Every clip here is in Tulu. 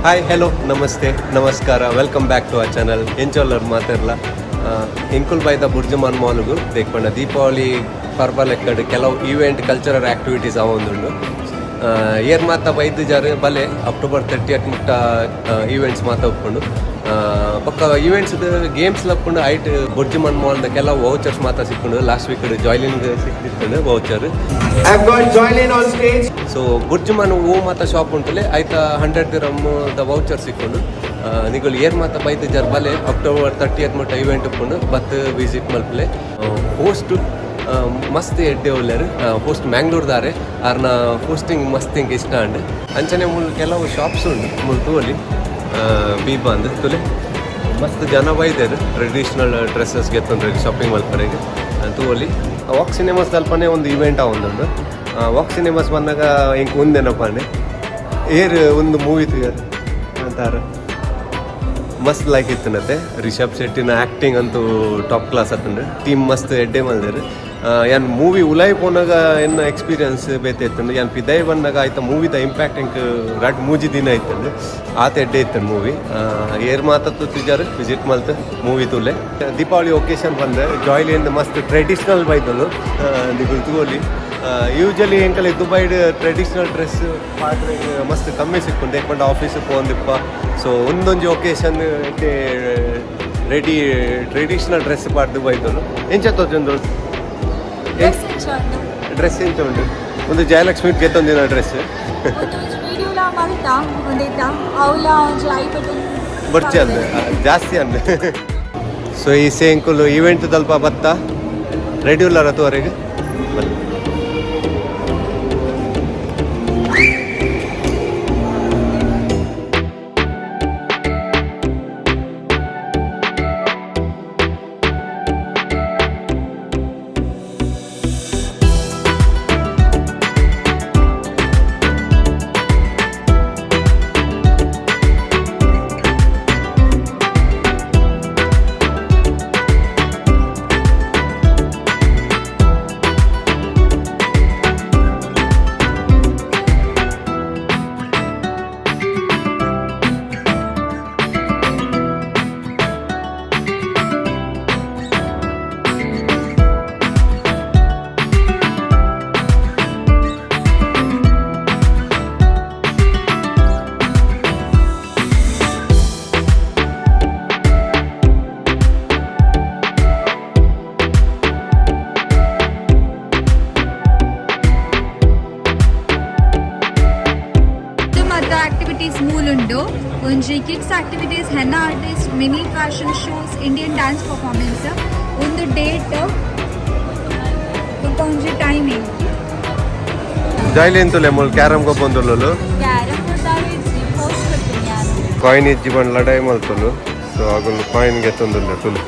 ಹಾಯ್, ಹೆಲೋ, ನಮಸ್ತೆ, ನಮಸ್ಕಾರ. Welcome back to our channel. ಎಂಚ ಉಲ್ಲರ್ ಮಾತೆರ್ಲ? ಎಂಕುಲ್ ಬೈದ ಬುರ್ಜುಮಾನ್ ಮಾಲ್ಗು ದೇಕ್ಪಂಡ ದೀಪಾವಳಿ ಪರ್ಬ ಲೆಕ್ಕಡ್ ಕೆಲವು ಈವೆಂಟ್, ಕಲ್ಚರಲ್ ಆಕ್ಟಿವಿಟೀಸ್ ಆವೊಂದುಂಡು. ಏರ್ ಮಾತ ಬೈದು ಜಾರು ಬಲೆ, ಅಕ್ಟೋಬರ್ 30 ಮುಟ್ಟ ಈವೆಂಟ್ಸ್ ಮಾತ ಉಪ್ಪುಂಡು. ಬೊಕ್ಕ ಈವೆಂಟ್ಸ್ ಗೇಮ್ಸ್ ಲಪ್ಪುಂಡು. ಐಟ್ ಬುರ್ಜುಮಾನ್ ಮಾಲ್ ದ ಕೆಲವು ವೌಚರ್ಸ್ ಮಾತ ಸಿಕ್ಕುಂಡು. ಲಾಸ್ಟ್ ವೀಕ್ ಜಾಯ್ಲಿನ್ ಸಿಕ್ತಿತ್ತುಂಡು voucher. I've got Joylin on stage. So BurJuman ಓ ಮಾತ ಶಾಪ್ ಉಂಟುಲೆ, ಐತ 100 ದಿರಮ್ ದ ವೌಚರ್ ಸಿಕ್ಕುಂಡು. ನಿಗುಲು ಏರ್ ಮಾತ ಬೈದು ಜರ್ ಬಲೆ, ಅಕ್ಟೋಬರ್ 30 ಮುಟ್ಟ ಇವೆಂಟ್ ಉಪ್ಪುಂಡು. ಬತ್ತ್ ವಿಸಿಟ್ ಮಲ್ಪಲೆ. ಹೋಸ್ಟ್ ಮಸ್ತ್ ಎಡ್ಡೆ ಉಲ್ಲೆರ್. ಹೋಸ್ಟ್ ಮ್ಯಾಂಗ್ಳೂರ್ದಾರೆ. ಆರ್ನ ಹೋಸ್ಟಿಂಗ್ ಮಸ್ತ್ ಇಂಕ್ ಇಷ್ಟ ಅಂಡ್. ಅಂಚನೆ ಮೂಲು ಕೆಲವು ಶಾಪ್ಸ್ ಉಂಡು, ಮೂಲು ತೂವೊಲಿ. ಬೀಬಾ ಅಂದ್ ತುಲೆ, ಮಸ್ತ್ ಜನ ಬೈದೆರ್ ಟ್ರೆಡಿಷನಲ್ ಡ್ರೆಸ್ಸಸ್ ಗೆತ್ತೊಂಡ್ರೆ, ಶಾಪಿಂಗ್ ಮಲ್ಪರೆಗ್ ತೂವೊಲಿ. ವಾಕ್ ಸಿನಿಮಾಸ್ ಅಲ್ಪನೆ ಒಂದು ಇವೆಂಟ್ ಆವೊಂದುಂಡು. ವಾಕ್ ಸಿನಿಮಾಸ್ ಬಂದಾಗ ಎಂಕ್ ಉಂದೆನಪ್ಪಾಂಡೆ ಏರ್ ಒಂದು ಮೂವಿ ತೂಯರ್ ಅಂತಾರ, ಮಸ್ತ್ ಲೈಕ್ ಇತ್ತನತೆ. ರಿಷಬ್ ಶೆಟ್ಟಿನ ಆ್ಯಕ್ಟಿಂಗ್ ಅಂತೂ ಟಾಪ್ ಕ್ಲಾಸ್ ಆತಂಡು. ಟೀಮ್ ಮಸ್ತ್ ಎಡ್ಡೆ ಮಲ್ದೆರ್. ಯಾನ್ ಮೂವಿ ಉಲಾಯಿ ಪೋನಾಗ ಎನ್ನ ಎಕ್ಸ್ಪೀರಿಯನ್ಸ್ ಬೇತೆ ಇತ್ತಂಡು. ಯಾನ್ ಪಿದಾಯಿ ಬಂದಾಗ ಆಯ್ತ ಮೂವಿದ ಇಂಪ್ಯಾಕ್ಟ್ ಎಂಕ್ ರಡ್ಡ್ ಮೂಜಿ ದಿನ ಇತ್ತಂಡು. ಆತ ಎಡ್ಡೆ ಇತ್ತಂಡು ಮೂವಿ. ಏರ್ ಮಾತ ತೂತಿಜಾರ್, ವಿಸಿಟ್ ಮಲ್ತ್ ಮೂವಿ ತೂಲೆ. ದೀಪಾವಳಿ ಒಕೇಶನ್ ಬಂದೆ ಜಾಯ್ಲಿಂದ ಮಸ್ತ್ ಟ್ರೆಡಿಷನಲ್ ಬೈದಲು, ನಿಗುಲ್ ತೂವೊಲಿ. ಯೂಶಲಿ ಎಂಕಲೆ ದುಬೈಡ್ ಟ್ರೆಡಿಷನಲ್ ಡ್ರೆಸ್ ಪಾತ್ರೆ ಮಸ್ತ್ ಕಮ್ಮಿ ಸಿಕ್ಕುಂಡು, ಯಾಕಂದ್ರೆ ಆಫೀಸ್ ಪೋಂದಿಪ್ಪ. ಸೊ ಒಂದೊಂಜಿ ಒಕೇಶನ್ ರೆಡಿ ಟ್ರೆಡಿಷನಲ್ ಡ್ರೆಸ್ ಪಾಡ್ದು ಬೈದಲು. ಎಂಚ ತೋಜೊಂದು? ಡ್ರೆಸ್ ಎಂಚ ಉಂಡು? ಡ್ರೆಸ್ ಎಂಚ ಉಂಡು? ಒಂದು ಜಯಲಕ್ಷ್ಮಿ ಗೆತ್ತೊಂದಿನ ಡ್ರೆಸ್. ಒಂದು ಒಂಜಿ ವಿಡಿಯೋಲ ಮಲ್ತ ಒಂದೇತ ಅವಲ ಒಂಜಿ I button. ಬೊರ್ಚಿ ಅಂದ್, ಜಾಸ್ತಿ ಅಂದ್. ಸೊ ಈ ಸೇಂಕುಲು ಇವೆಂಟ್ ದಲ್ಪ ಬತ್ತ ರೆಡಿ ಉಲ್ಲಾರ ತೋರೆಗ್ ಬನ್ನಿ. ಮಾತ ಆಕ್ಟಿವಿಟೀಸ್ ಮೂಲುಂಡು. ಒಂಜಿ kids activities, henna artist, mini fashion shows, Indian dance performance. ಒಂದು ಡೇಟ್ ಬೊಕ್ಕ ಒಂಜಿ ಟೈಮಿಂಗ್. ಜಾಯ್ಲಿನ್ ತುಲೆ, ಮೂಲು ಕ್ಯಾರಮ್ ಗೊಬ್ಬೊಂದುಲ್ಲುಲು. ಕ್ಯಾರಮ್ ಪೋಸ್ಟ್ ಕೊಡ್ತೀನಿ ಯಾರು. ಕಾಯಿನ್ ಇಜ್ಜಿ ಬಂದು ಲಡಾಯಿ ಮಲ್ತೊಲು. ಸೊ ಅಗುಲು ಕಾಯಿನ್ ಗೆತ್ತೊಂದುಲ್ಲ, ತುಲು.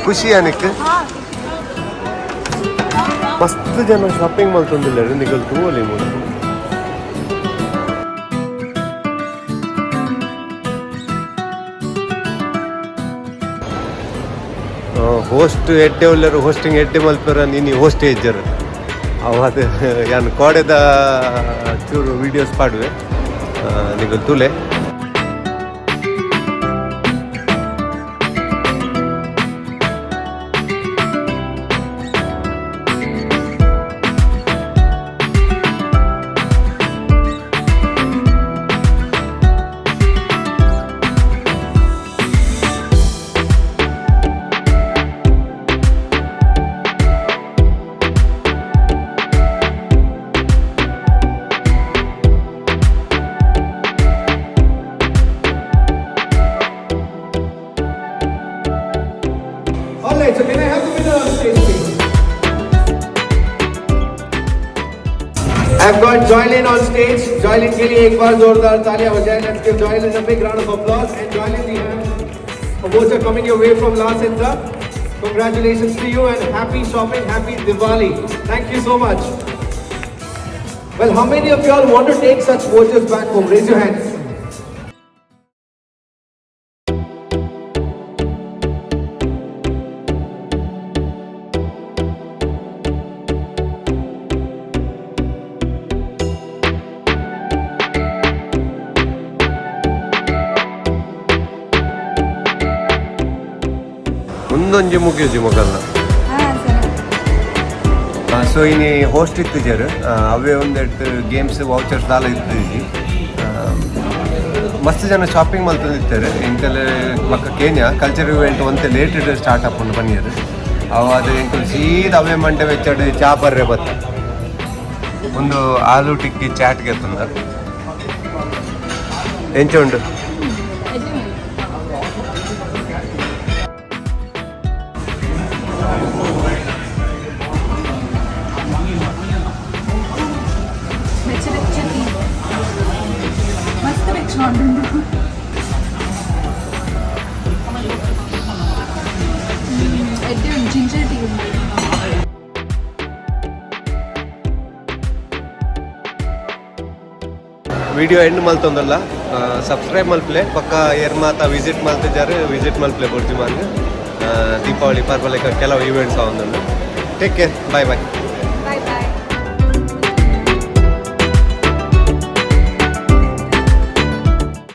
ಖುಷಿ ಅನಿಕ್. ಮಸ್ತ್ ಜನ ಶಾಪಿಂಗ್ ಮಲ್ತೊಂದುಲ್ಲೆರ್, ನಿಗಲ್ ತೂವೊಲಿ ಮೂಲು. ಹೋಸ್ಟ್ ಎಡ್ಡೆ ಉಲ್ಲೆರ್, ಹೋಸ್ಟಿಂಗ್ ಎಡ್ಡೆ ಮಲ್ಪೆರ. ನೀನಿ ಹೋಸ್ಟ್ ಇಜ್ಜರು ಅವು. ಅದು ಯಾನ್ ಕೋಡೆದ ಚೂರು ವೀಡಿಯೋಸ್ ಪಾಡುವೆ, ನಿಗಲ್ ತೂಲೆ. All right, so can I have the winner on stage, please? I've got Joylin on stage. Joylin के लिए एक बार जोरदार तालियां हो जाए. Let's give Joylin a big round of applause. And Joylin, we have a voucher coming your way from La Cinta. Congratulations to you and happy shopping, happy Diwali. Thank you so much. Well, how many of you all want to take such vouchers back home? Raise your hands. ಒಂದೊಂಜಿ ಮುಗಿಯುಜಿ ಮೊಗಲ್ನ. ಹಾಂ ಸರ್. ಸೊ ಇನಿ ಹೋಸ್ಟ್ ಇತ್ತಿಜರ್, ಅವೇ ಒಂದೆಡ್ದು ಗೇಮ್ಸ್ ವೌಚರ್ಸ್ ದಾಲ ಇತ್ತಿಜಿ. ಮಸ್ತ್ ಜನ ಶಾಪಿಂಗ್ ಮಲ್ತೊಂದಿತ್ತೆರ್. ಇಂತಲೆ ಬೊಕ್ಕ ಕೇನ್ಯ, ಕಲ್ಚರ್ ಇವೆಂಟ್ ಒಂತೆ ಲೇಟ್ ಸ್ಟಾರ್ಟ್ ಆಪುಂಡು ಪನಿಯೆರ್. ಅವು ಅದು ಎಂಕುಲು ಸೀದಾ ಅವೇ ಮಂಡೆ ವೆಚ್ಚಡ್ ಚಾ ಪರ್ರೆ ಬತ್ತ. ಒಂದು ಆಲೂ ಟಿಕ್ಕಿ ಚಾಟ್ ಗೆತ್ತುಂದ. ಎಂಚ ಉಂಡು? ಬೆಚ್ಚ ಬೆಚ್ಚ ಟೀ, ಮಸ್ತ್ ಬೆಚ್ಚ ಉಂಟು. ಎಡ್ಡೆ ಉಂಟು, ಜಿಂಜರ್ ಟೀ ಉಂಟು. ವಿಡಿಯೋ ಎಂಡ್ ಮಲ್ತೊಂದಲ್ಲ. ಸಬ್ಸ್ಕ್ರೈಬ್ ಮಲ್ಪ್ಲೆ. ಪಕ್ಕ ಏರ್ ಮಾತ ವಿಸಿಟ್ ಮಲ್ತಿದ್ದಾರೆ, ವಿಸಿಟ್ ಮಲ್ಪ್ಲೆ ಬುರ್ಜುಮಾನ್ಗ್. ದೀಪಾವಳಿ ಪರ್ಬಲೆಕ ಕೆಲವು ಇವೆಂಟ್ಸ್ ಆವೊಂದುಂಡು. Take care, bye bye.